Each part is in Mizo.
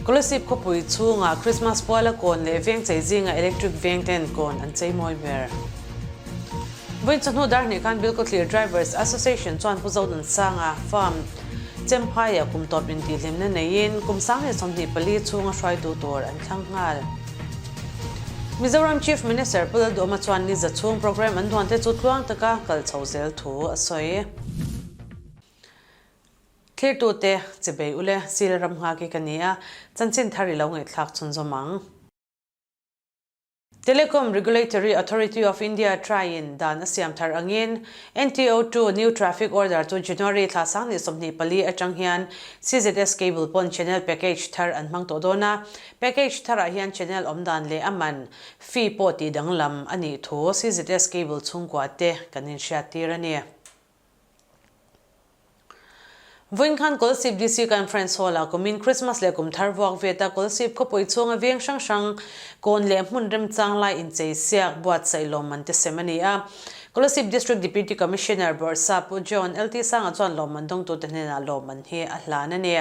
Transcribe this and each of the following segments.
Kolasib khawpui chhungah Krismas puala kawn leh veng chei zinga electric veng ten kawn an chei mawi ber. Vawiin chawhnu dar hnih khan Bilkhawthlir Drivers Association chuan Pu Zonunsanga farm Chemphaiah kum tawp intihhlimna neiin kum 2024 chhunga hruaitu tur an thlang nghal. Mizoram Chief Minister Pu Lalduhoma chuan ni za chhung programme an duan te chu tluang taka kal chho zel thu a sawi. Thlirtute, Chibei ule, Sil ram nghak i ka ni a, chanchin thar i lo ngaihthlak chhunzawm ang. Telecom Regulatory Authority of India try-in dan a siam thar angin, NTO 2 New Traffic Order chu January thla 2024 atang hian CZS Cable pawn channel package thar an hmang tawh dawn a. Package tharah hian channel awm dan leh a man, fee, pawh tih danglam a nih thu CZS Cable chhungkua te kan inhriattir a ni. Vawiin khan Kawlsip DC Conference Hall-ah kumin Christmas leh kum thar vuak veta Kawlsip khawpui chhunga veng hrang hrang kawn leh hmun remchang lai inchei siak buatsaih lawmman te sem a ni a. Kolasib District Deputy Commissioner Bawrhsa Pu John LT Sanga chuan lawmman dawngtute hnenah lawmman hi a hlan a ni.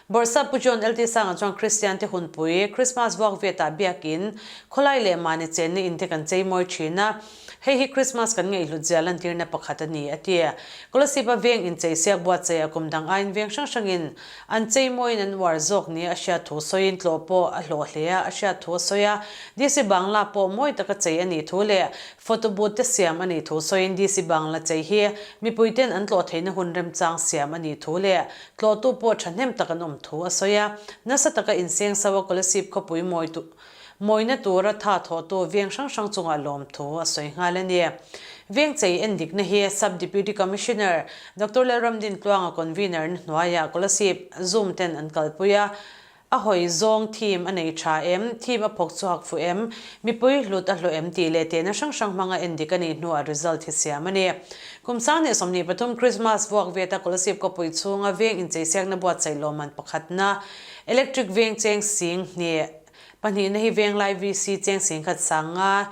Bawrhsa Pu John LT Sanga chuan Kristian te hunpui Christmas vuak vetah biakin khawlai leh mahni chenna in te kan chei mawi thin a. Hei hi Christmas kan ngaihhlut zia lantirna pakhat a ni, a ti. Kolasib-a veng inchei siak buatsaih a kum dang aiin veng hrang hrangin an chei mawiin an uar zawk nia a hriat thu sawiin tlawh pawh a hlawh hle a, a hriat thu a sawi a. DC Bangla pawh mawi taka chei a nih thu leh photo booth te siam a nih thu sawiin DC Bangla chei hi mipuiten an tlawh theihna hun remchang siam a nih thu leh tlawhtu pawh thahnem tak an awm thu a sawi a. Nasa taka inseng so a Kolasib khawpui mawi Mawina tura tha thawhtu veng hrang hrang chungah lawmthu a sawi nghal a ni. Veng chei endikna hi Sub Deputy Commissioner Doctor Lalramdin Tluanga convener na hnuaiah Kolasib Zoom ten an kalpui a, a hawi zawng theme a nei tha em, theme a phawk chhuak fuh em, mipui hlut a hlawh em tih leh tehna hrang hrang hmanga endik a nih hnuah result hi siam a ni. Kum 2023 Christmas vuak veta Kolasib khawpui chhunga veng incheisiakna buatsaih lawmman pakhatna Electric veng cheng sing hnih Pahnihna hi Venglai VC cheng singkhat sanga,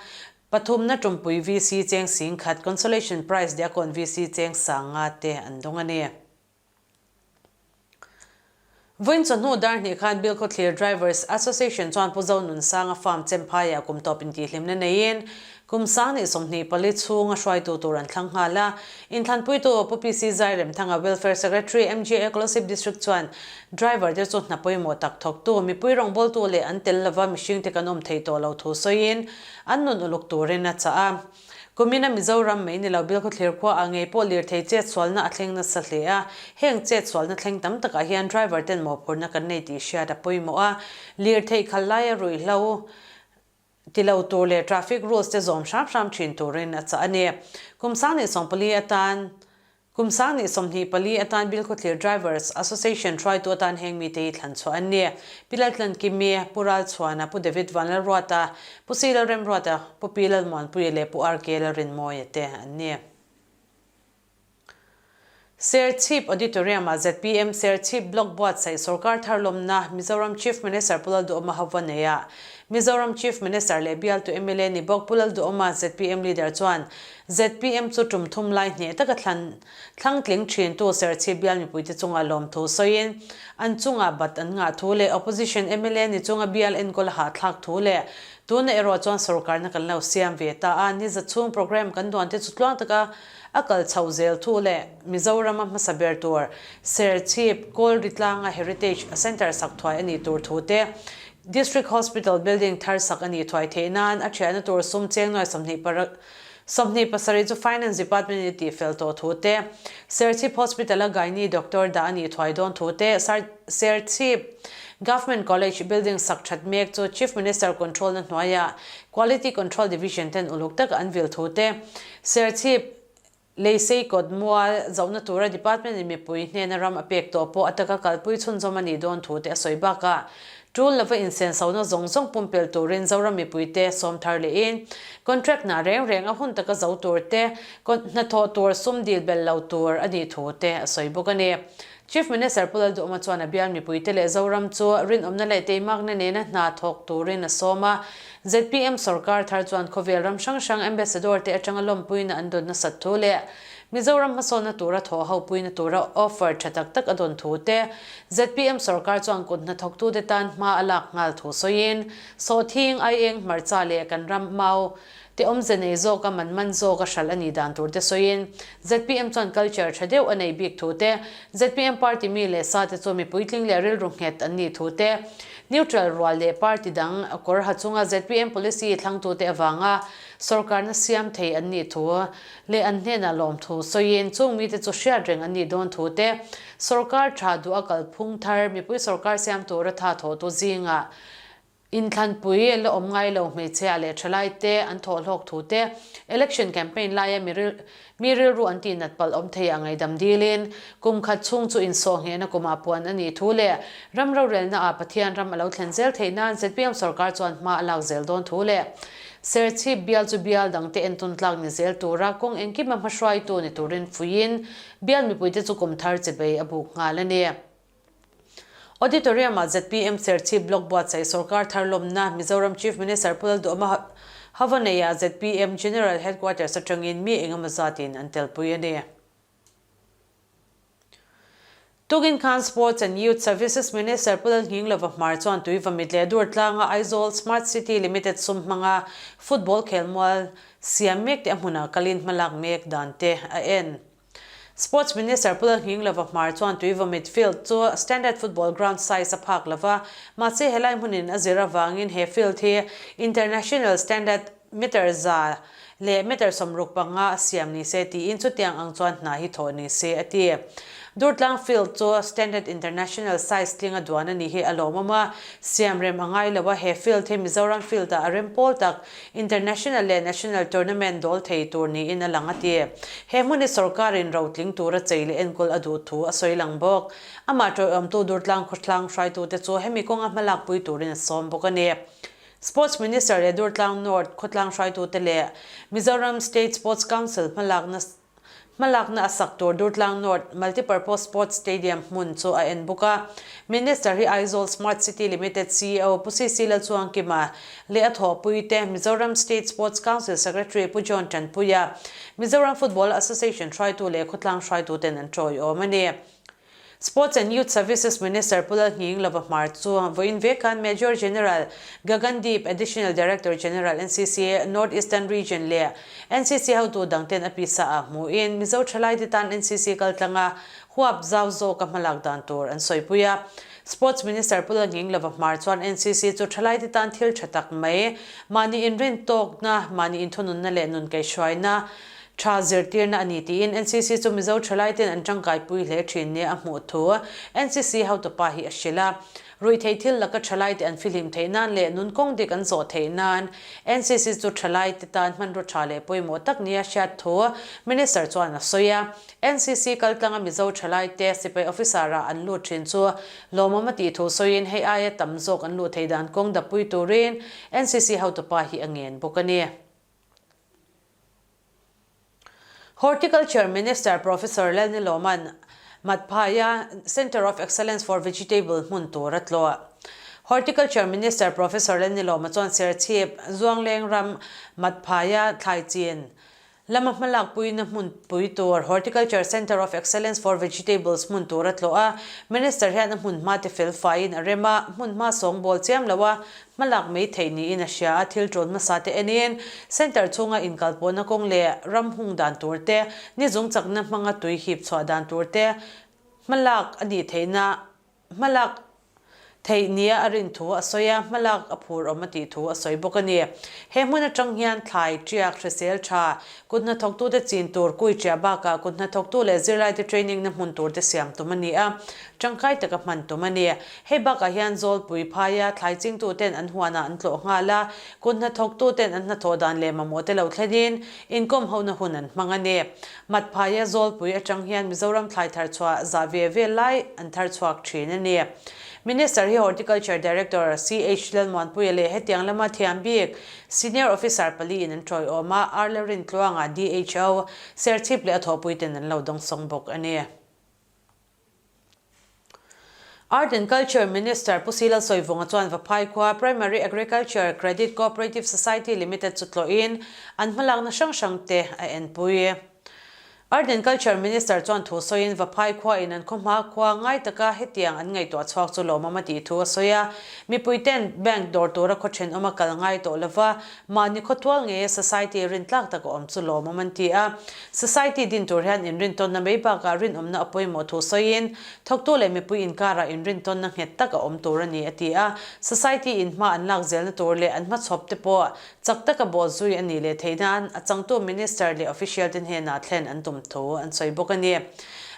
pathumna Tumpui VC cheng singkhat, Consolation Prize Diakon VC cheng sanga te an dawng a ni. Vawiin chawhnu dar hnih khan Bilkhawthlir Drivers Association chuan Pu Zonunsanga Farm Chemphaiah kum tawp intihhlimna neiin Kum 2024 chhunga hruaitu tur an thlang nghal a, inthlanpuitu Pu PC Zairemthanga Welfare Secretary MGA Kolasib District chuan driver te chu hna pawimawh tak thawktu, mipui rawngbawltu leh an tel lova mihringte kan awm thei tawh lo thu sawiin an nun uluk turin a chah a. Kumina Mizoram mai ni lo Bilkhawthlir khua ah ngei pawh lirthei chetsualna a thleng nasa hle a, heng chetsualna thleng tam takah hian driver ten mawhphurhna kan nei tih hriat a pawimawh a, lirthei khalh laia ruihhlo Ti lo tur leh traffic rules te zawm hram hram thin turin a chah a ni. Kum 2024 atan Kum 2024 atan Bilkhawthlir Drivers Association hruaitu atan heng mite hi thlan chhuah an ni. Pi Laltlan Kimi, Pu Ralchhuana, Pu David Vanlalruata, Pu Si Lalremruata, Pu Pi Lalmuanpuia leh Pu RK Lalrinmawia te an ni. Serchhip Auditorium-ah zpm Serchhip Block buatsaih sawrkar thar lawmna Mizoram Chief Minister Pu Lalduhoma hova nei a. Mizoram Chief Minister leh bialtu mla ni bawk Pu Lalduhoma zpm Leader chuan zpm chu tum thum lai hneh taka thlan thlang tling thintu Serchhip bial mipuite chunga lawmthu sawiin an chunga bat an ngah thu leh Opposition mla ni chunga bial enkawl a hahthlak thu leh tuna erawh chuan sawrkarna kan lo siam ve ta a, ni za chhung programme kan duan te chu tluang taka A kal chhoh zel thu leh Mizoram a hmasa ber tur Serchhip, Kawlritlanga Heritage Centre sak thuai a nih tur thu te, District Hospital building thar sak a nih thuai theih nan a thiahna tur sum cheng nuai 27 chu Finance Department in a tihfel tawh thu te, Serchhip Hospital a Gynae Doctor dah a nih thuai dawn thu te, Serchhip Government College building sak that mek chu Chief Minister control na hnuaiah Quality Control Division ten uluk taka an vil thu te, Serchhip Leisei kawt mual zohna tura Department in mipui hnena ram a pek tawh pawh a taka kalpui chhunzawm a nih dawn thu te a sawi bakah tul lova insensona zawng zawng pumpelh turin Zoram mipuite sawm thar lehin contract hna reng reng a hun taka zo tur te hnathawh tur sum dil belh lo tur a nih thu te a sawi bawk a ni. Chief Minister Pu Lalduhoma chuan a bial mipuite leh Zoram chu rinawmna leh teimakna nena hna thawk turin a sawm a. Zpm sorkar thar chuan khawvel ram hrang hrang ambassador te atanga lawmpuina an dawn nasat thu leh Mizoram hmasawnna tura thawh ho puina tura offer tha tak tak a dawn thu te, zpm sorkar chuan kut hnathawktute tan hma a lak nghal thu sawiin, Sawhthing, Aieng, Hmarcha leh kan ram mau te awmze nei zawka man man zawka hralh a nih dan tur te sawiin, zpm chuan culture tha deuh a nei bik thu te, zpm party mi leh sa te chu mi puitling leh rilru nghet an nih thu te, neutral rual leh party dang kawr ha chunga zpm policy thlangtute avanga sorkarna siam thei an nih thu leh an hnenah lawmthu sawiin chung mite chu hriat reng an nih dawn thu te, sorkar tha duh a kalphung thar mipui sorkar siam tura tha thawhtu zingah Inthlanpui la awm ngai lo hmeichhia leh thalai te an thawh hlawk thu te, election campaign laia mi mi rilru an tih nat palh awm thei a ngaihdam dilin kum khat chhung chu insawh nghehna kumah puan a nih thu leh ram rorelna ah Pathian ram a lo thlen zel theih nan zpm sorkar chuan hma a lak zel dawn thu leh Serchhip bial chu bial dangte entawn tlak ni zel tura kawng engkima hmahruaitu ni turin fuiin bial mipuite chu kum thar chibei a buk nghal a ni. Auditorium-ah zpm Serchhip Block buatsaih sorkar thar lawmna Mizoram Chief Minister Pu Lalduhoma Havaneia zpm General Headquarters atangin mi engemaw zatin an telpui a ni. Tukin khan Sports and Youth Services Minister Pu Lalnghinglova Hmar chuan Tuivamit leh Durtlanga Aizawl Smart City Limited sum hmanga football khelmual siam mek te a hmunah kalin hmalak mek dan te a en. Sports Minister Pu Lalnghinglova Hmar chuan Tuiva midfield chu standard football ground size a phak lova, mahse helai hmunin a zir avangin he field hi international standard meter za leh meter 65 a siam ni se tiin chutiang ang chuan hna hi thawh ni se a ti. Durtlang field chu standard international size tlinga duan a nih hi a lawmawm a, siam rem a ngai lo a, he field hi Mizoram field ah a rem pawl tak International leh National Tournament dawl thei tur niin a lang a ti. He hmun hi sorkarin rotling tura chei leh enkawl a duh thu a sawi lang bawk. Amah tawiawmtu Durtlang khawthlang hruaitute chu hemi kawnga hmalakpui turin a sawm bawk a ni. Sports Minister leh Durtlang North khawtlang hruaitute leh Mizoram State Sports Council hmalakna Hmalakna a sak tur Durtlang North Multipurpose Sports Stadium hmun chu a en bawk a. Minister hi Aizawl Smart City Limited ceo Pu CC Lalchuangkima leh a thawhpuite Mizoram State Sports Council Secretary Pu John Tanpuia, Mizoram Football Association hruaitu leh khawtlang hruaituten an tawiawm a ni. Sports and Youth Services Minister Pu Lalnghinglova Hmar chu vawiin vek khan Major General Gagan Deep, Additional Director General NCC North Eastern Region leh NCC hotu dangten a pisa ah hmuhin Mizo thalaite tan NCC kaltlanga huap zau zawka hmalak dan tur an sawipui a. Sports Minister Pu Lalnghinglova Hmar chuan NCC chu thalaite tan thil tha tak mai, mahni inrin tawkna, mahni inthununna leh nun kaihhruaina, Tha zirtirna a ni tiin NCC chu Mizo thalaiten an tangkaipui hle thin nia a hmuh thu NCC hotupa hi a hrilh a. Ruihtheih thil laka thalaite an fihlim theih nan leh nun kawng dik an zawh theih nan NCC chu thalaite tan hmanraw tha leh pawimawh tak nia hriat thu Minister chuan a sawi a. NCC kaltlanga Mizo thalaite sipai officer-ah an lut thin chu lawmawm a tih thu sawiin hei aia tam zawk an luh theih dan kawng dappui turin NCC hotupa hi a ngen bawk a ni. Horticulture Minister Professor Lalniloman Matphaia Centre of Excellence for Vegetable hmun tur a tlawh. Horticulture Minister Professor Lalniloma chuan Serchhip, Zuangleng ram Matphaia thlai chin lama hmalakpuina hmun pui tur Horticulture Centre of Excellence for Vegetables hmun tur a tlawh a. Minister hian a hmun hma te fel faiin a rem a, hmun hma sawngbawl chiam lo a, Hmalak mai theih niin a hria a, thil ṭawn hmasa te enin Centre chhunga inkalpawhna kawng leh ram hung dan tur te, ni zung chakna hmanga tui hip chhuah dan tur te hmalak a nih theihna hmalak theih nia a rin thu a sawi a, hmalak a phur awm a tih thu a sawi bawk a ni. He hmun aṭang hian thlai, ṭiak, hrisel ṭha, kut hnathawktute chin tur kui ṭiah bakah kut hnathawktu leh zirlaite training na hmun tur te siam tum a ni a, ṭangkai taka hman tum a ni. Hei bakah hian Zawlpui phaia thlai chingtuten an huanah an tlawh nghal a, kut hnathawktuten an hnathawh dan leh mamawh te lo thlenin inkawm hona hun an hmang a ni. Mat phaia Zawlpui atang hian Mizoram thlai thar chhuah zah ve ve lai an thar chhuak thin a ni. Minister hi Horticulture Director CH Lalmuanpuia leh hetiang lama thiam bik Senior Officer pali in an tawiawm a, Arla Rintluanga DHO, Serchhip leh a thawhpuiten an lo dawngsawng bawk a ni. Art and Culture Minister Pu Silal Sawivunga chuan Vaphai khua Primary Agriculture Credit Cooperative Society Limited chu tlawhin an hmalakna hrang hrang te a enpui. Art and Culture Minister chuan thu sawiin Vaphai khua in an khaw hma khua ngai taka hetiang an ngaihtuah chhuak chu lawmawm a tih thu a sawi a. Mipui ten bank dawr tura khaw thenawm a kal ngai tawh lova, mahni khawtual ngeia society rintlak taka awm chu lawmawm an ti a. Society din tur hian inrintawnna mai bakah rinawmna a pawimawh thu sawiin thawktu leh mipui inkarah inrintawnna nghet tak a awm tur a ni a ti a. Society in hma an lak zelna tur leh an hmachhawp te pawh Chak taka bawh zui a nih leh theih nan a changtu Minister leh Official te hnenah thlen an tum thu an sawi bawk a ni.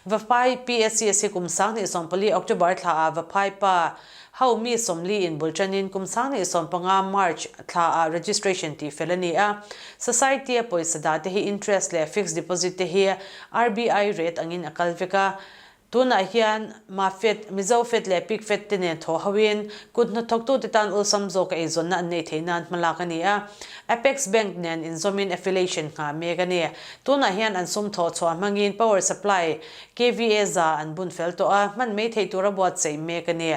Vaphai PSCS hi kum 2014 October thla ah Vaphai pa ho mi 40 in bul tanin kum 2015 March thla ah registration tih fel a ni a. Society a pawisa dah te hi interest leh fixed deposit te hi RBI rate angin a kal vek a. Tunah hian Mafet, Mizofet leh Pigfet te nen thawh hoin kut hnathawktute tan awlsam zawk a eizawnna an neih theih nan hmalak a ni a. Apex Bank nen inzawmin affiliation nghah mek a ni. Tunah hian an sum thawh chhuah hmangin power supply kva za an bun fel tawh a, hman mai theih tura buatsaih mek a ni.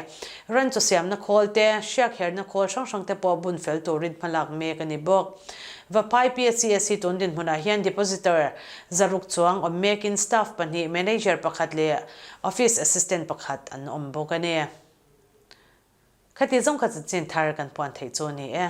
Ran chaw siamna khawl te, hriak herna khawl hrang hrang te pawh bun fel turin hmalak mek a ni bawk. Vaphai PACS hi tun dinhmunah hian depositor zaruk chuang awm mekin staff pahnih, manager pakhat leh office assistant pakhat an awm bawk a ni. Khati zawng kha chanchin thar kan puan theih chu a ni e.